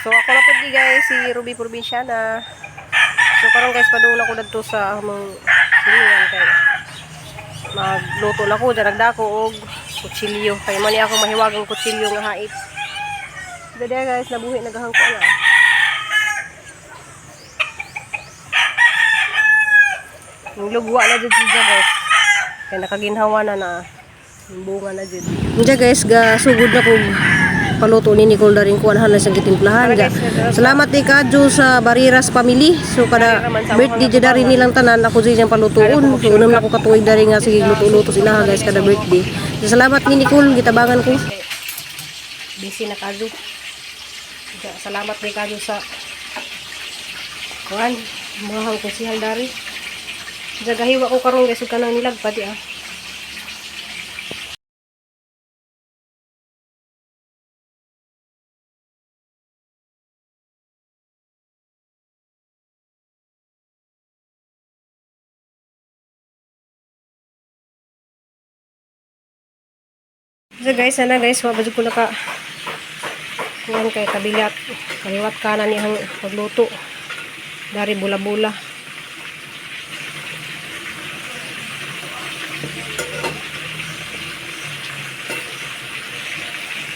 So ako na pud di, guys, si Ruby Provinciana. So karon, guys, padung ako dadto sa among silingan kay magluto na ko dyan, nagdako og kutsilyo kay man ni ako mahiwagang kutsilyo nga hait. Dada, guys, nabuhi nagahang ko na. Ang lugwa na jud siya, guys. Kay nakaginhawa na na. Ang bunga na jud. Diya, guys, ga sugod na kog paluto ni Nicole daring kuan na sa gitimplahan. Ga. Salamat ni Kadyo sa Bariras family. So kada birthday jud dari nilang tanan ako jud siyang palutuon. So unam na ko katuig dari nga sige luto-luto sila, guys, kada birthday. So, salamat ni Nicole, gitabangan ko. Busy na Kadyo. Ga, salamat ni Kadyo sa kuan mga kusihal dari. Jagahiwa ko karon, guys, ug kanang nilagpad ah. So guys, sana, guys, wa ba jud ko naka kuan kay kabilat kaliwat kanan niyang pagluto. Dari bula-bula.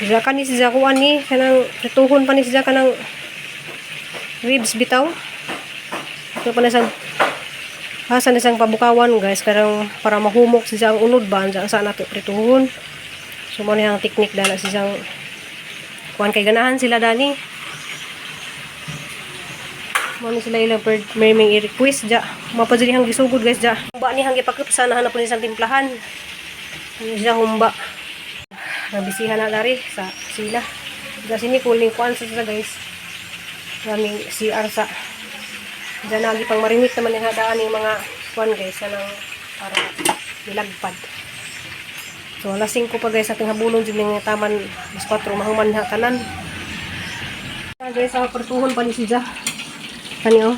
Siya kani siya kuan ni kanang prituhon pa ni siya kanang ribs bitaw. Ito pa na siyang asa na siyang pabukawan, guys, karang para mahumok siya ang unod ba ansa sa nato prituhon. So mo ni ang technique dala siyang kuan kay ganahan sila dani. Mo ni sila ilang bird may may request ja. Mapa diri hang gisugod, guys, ja. Humba ni hang gipakupsa na hanap ni siyang timplahan. Ano siya humba. Nabisihan na dari sa sila. Kasi ni kuling kuan sa sa, guys. Raming CR sa. Diyan lagi pang marinate naman yung hadaan yung mga kuan, guys, anang para nilagpad. So alas 5 pa, guys, ating habulon dyan yung taman mas 4 mahuman ha tanan. Ah, guys, ang pertuhon pa ni siya. Kani oh.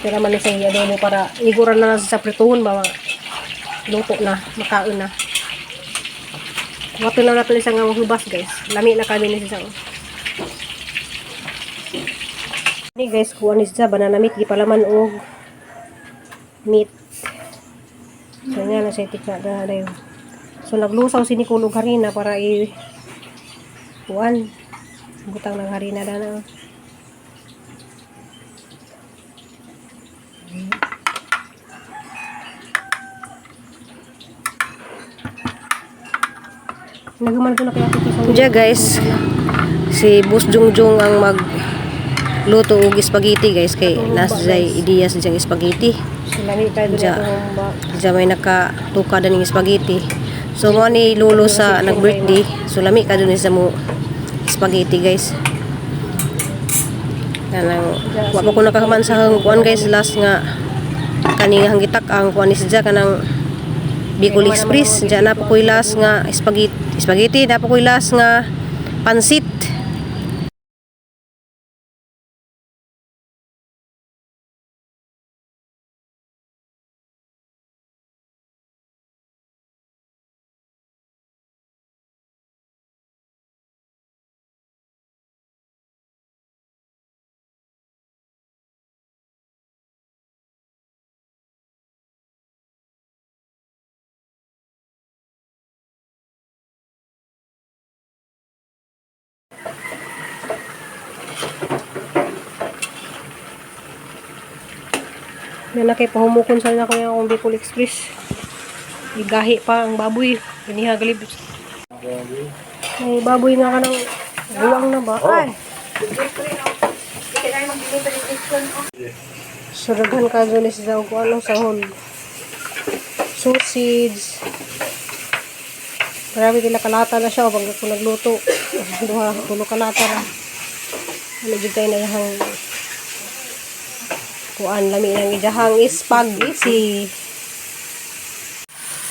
Pero man sa adobo para iguran na lang sa prituhon ba luto na, makaon na. Wato lang natin isang nga hubas, guys. Lami na kami ni siya. Oh. Ni, guys, kuha ni siya banana meat gipalaman og meat. So nga na siya tikna na dayon. So naglusaw si Nicole og harina para i kuan butang ng harina dana. Nagaman ko na kaya ito sa Diya, guys, si Boss Jungjung ang mag luto og spaghetti, guys, kay nasa siya ideya sa siyang spaghetti. Diya. Diya may nakatuka da ning spaghetti. So mo ni lulo sa nag-birthday. So lami ka dun sa mo spaghetti, guys. Kanang wa pa ko nakahuman sa hang kuan, guys, last nga kani nga hanggitak ang kuan ni siya kanang Bicol Express. Diya na pa ko'y last nga spaghetti, spaghetti na pa ko'y last nga pansit. Yan na kay pahumukon sa na ko yung akong Bicol Express. Igahi pa ang baboy. Ganiha galib. May baboy nga ka ng buwang na ba? Ay! So daghan ka dyan sa og ano sa hol. Sausage. Marami nila kalata na siya pag ako nagluto. Duha, tulo kalata ra. Ano jud tayo na iyang kuan lami nang ijahang spaghetti.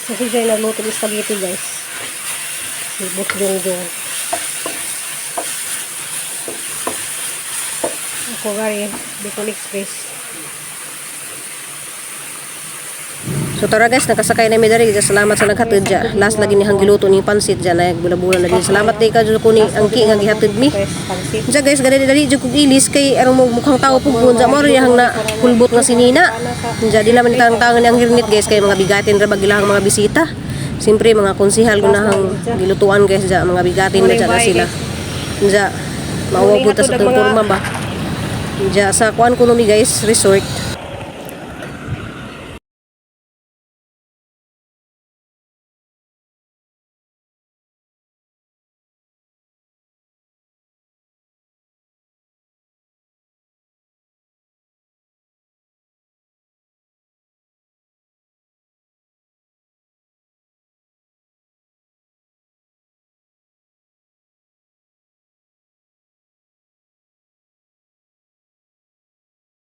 Kasi siya nagluto ng spaghetti, guys. Si Boss Jongjong. Ako gari, Bicol Express. So tara guys, nakasakay na mi diri. Salamat sa naghatid dya. Last lagi ni hang giluto ni pansit dya na bula-bula na din. Salamat day ka jud ko ni angki nga gihatid mi. Dya guys, gani dali jud kog ilis kay aron mo mukhang tao pug dya mo rin hang na kulbot nga sinina. Dya di naman tang tangan ang hirnit guys kay mga bigatin ra bagilahang mga bisita. Siyempre mga konsihal gunahang gilutuan guys dya, mga bigatin na dya na sila. Dya mauwa pud ta sa itong porma ba. Dya sa kuan kuno mi guys, resort.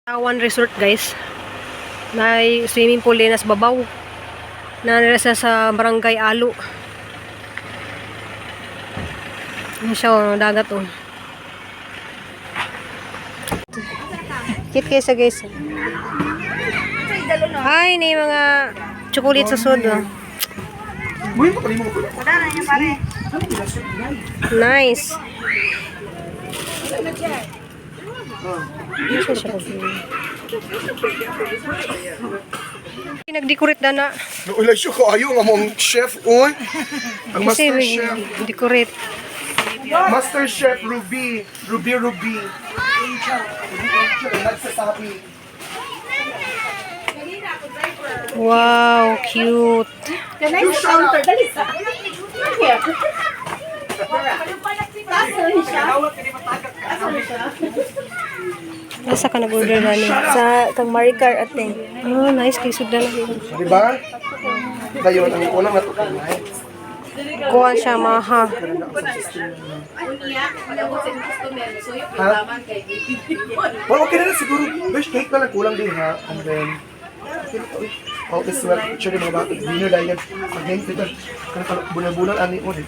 Tawan Resort guys. May swimming pool din sa babaw. Nanira sa Barangay Alo. Ano siya, oh, dagat oh. Cute kayo sa guys. Ay, ni mga chocolate sa sud oh. Nice. Nag-decorate na na. Wala siya kaayo nga mong chef oy. Ang Kasi master chef. decorate. Master Chef Ruby, Ruby Ruby. Angel, Ruby Angel, nagsasabi. Wow, cute. You shut up. Nasa ka nag-order na ni? Sa kang Maricar ate. Oh, nice kay sugdan na. Di ba? Dayon ang kulang na to kay night. Kuha siya maha. Ha? Well, okay na lang siguro. Wish cake na lang kulang din ha. And then, okay na to, eh. All is well. Picture yung mga bata. Dinner dahil yan. Pag-name dito. Kaya bulan-bulan ani mo eh.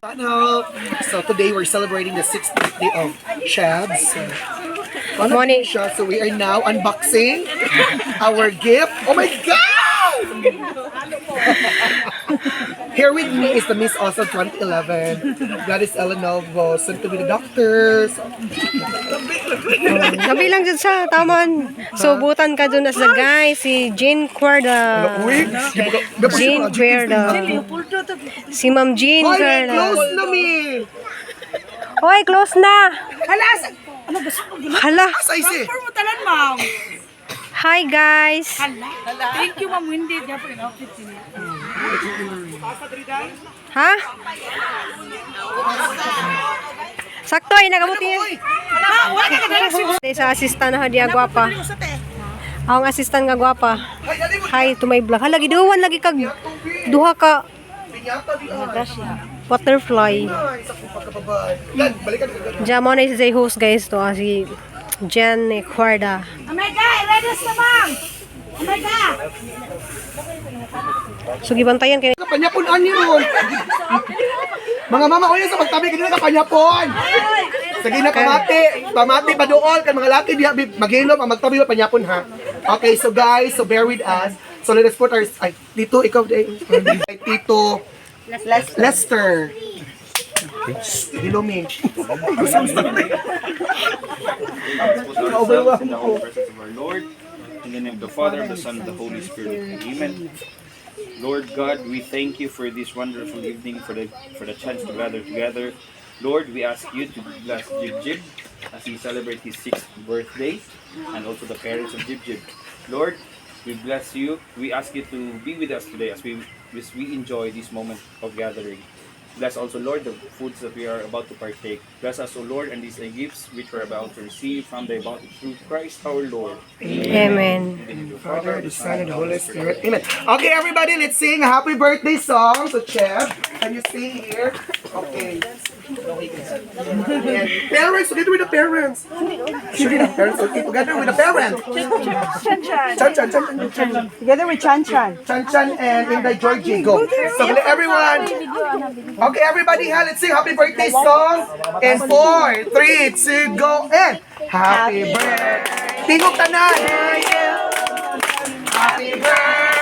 Ano? So today we're celebrating the sixth birthday of Shabs. So, Morning. siya. So we are now unboxing our gift. Oh my God! Here with me is the Miss Awesome 2011, Gladys Ellen Novo, soon to be the doctor. So, Gabi lang dyan sa taman. So, butan ka dun as the guy, si Jane Cuerda. uy, Jane Cuerda. Si Ma'am Jane Hoy, Cuerda. close na mi! Hoy, close na! Hala, Hala! Asa isi? talan, ma'am. Hi, guys! Thank you, ma'am Wendy. Diyan po yung outfit niya. Ha? Sakto ay nagabuti. Wala ka kadala Sa assistant na diya gwapa. Ang assistant nga gwapa. Ay, dali mo. Hi to my vlog. Hala giduwan lagi kag duha ka Pinyata di ay. butterfly. Ay, sa kong pagkababay. Yan, balikan ko. Diyan mo na si host guys to ah, si Jen Cuerda. Oh my God, ready na, ma'am. Oh my God. So gibantayan kay Kapanyapon ani ron. Mga mama ko yun sa pagtabi kanina kapanyapon. Sige na pamati, pamati paduol kan mga laki diha maghilom ang magtabi ba panyapon ha. Okay, so guys, so bear with us. So let us put our ay Tito ikaw ay Tito Lester. Hilomi. Ourselves in the holy presence of our Lord. In the name of the Father, the Son, and the Holy Spirit. Amen. Lord God, we thank you for this wonderful evening, for the chance to gather together. Lord, we ask you to bless Jib Jib as he celebrates his sixth birthday, and also the parents of Jib Jib. Lord, we bless you. We ask you to be with us today as we enjoy this moment of gathering. Bless also, Lord, the foods that we are about to partake. Bless us, O Lord, and these thy gifts which we are about to receive from thy bounty through Christ our Lord. Amen. In the name of the Father, the Son, and the Holy Spirit. Amen. Okay, everybody, let's sing a happy birthday song. So, Chef, can you sing here? Okay. And parents, together with the parents. Surely the parents, okay, together with the parents. Chan Chan. Chan Chan, Chan Chan. Together with Chan Chan. Chan Chan and Inday Georgie, go. So, everyone. Okay, everybody, ha, let's sing happy birthday song. And four, three, two, go, and happy birthday. Tingog tanan. Happy birthday.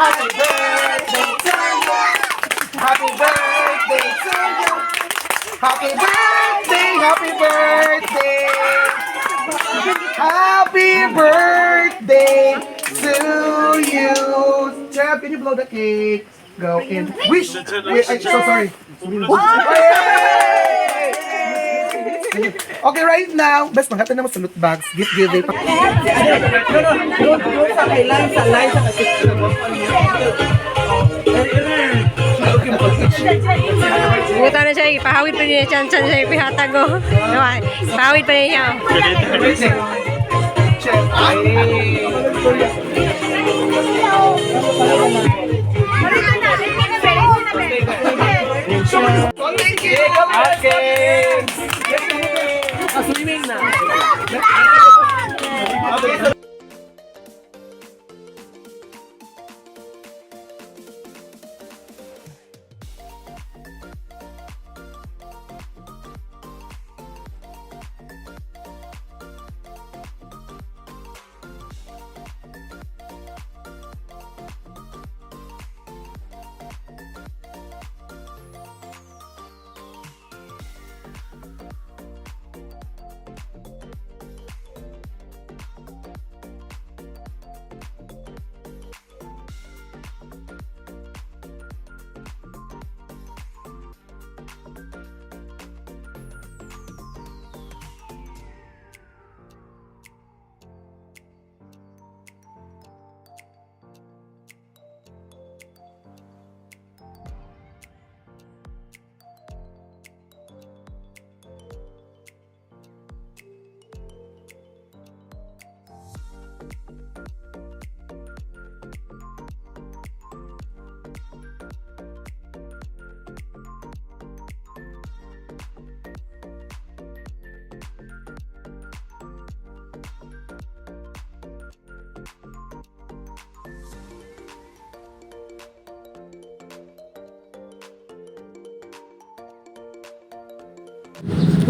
Happy birthday to you. Happy birthday to you. Happy birthday, happy birthday. Happy birthday to you. Chef, can you blow the cake? Go and wish. Wait, I'm so sorry. Yay! Okay, right now, best manghatan na mo sa loot bags, gift giving. Buta na siya, ipahawid pa niya Chan Chan siya ipihatag oh. Diba? Ipahawid pa niya. Chef, ay! Thank you! Okay. Swimming na.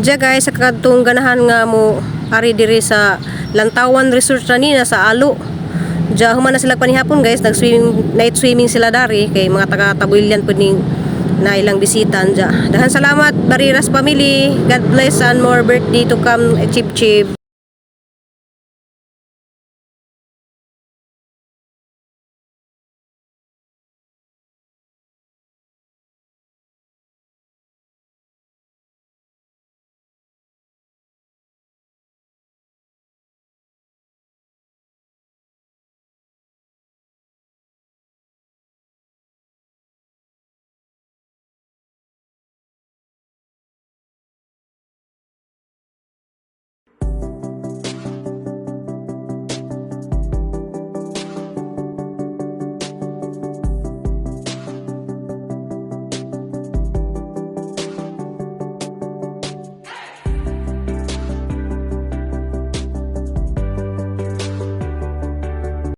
Diya guys, sa kadtong ganahan nga mo ari diri sa Lantawan Resort na sa Alo. Diya human na sila panihapon guys, nag-swimming, night swimming sila dari kay mga taga Tabuilian pud ning na ilang bisitan diya. Dahan salamat Bariras family. God bless and more birthday to come, Chip Chip.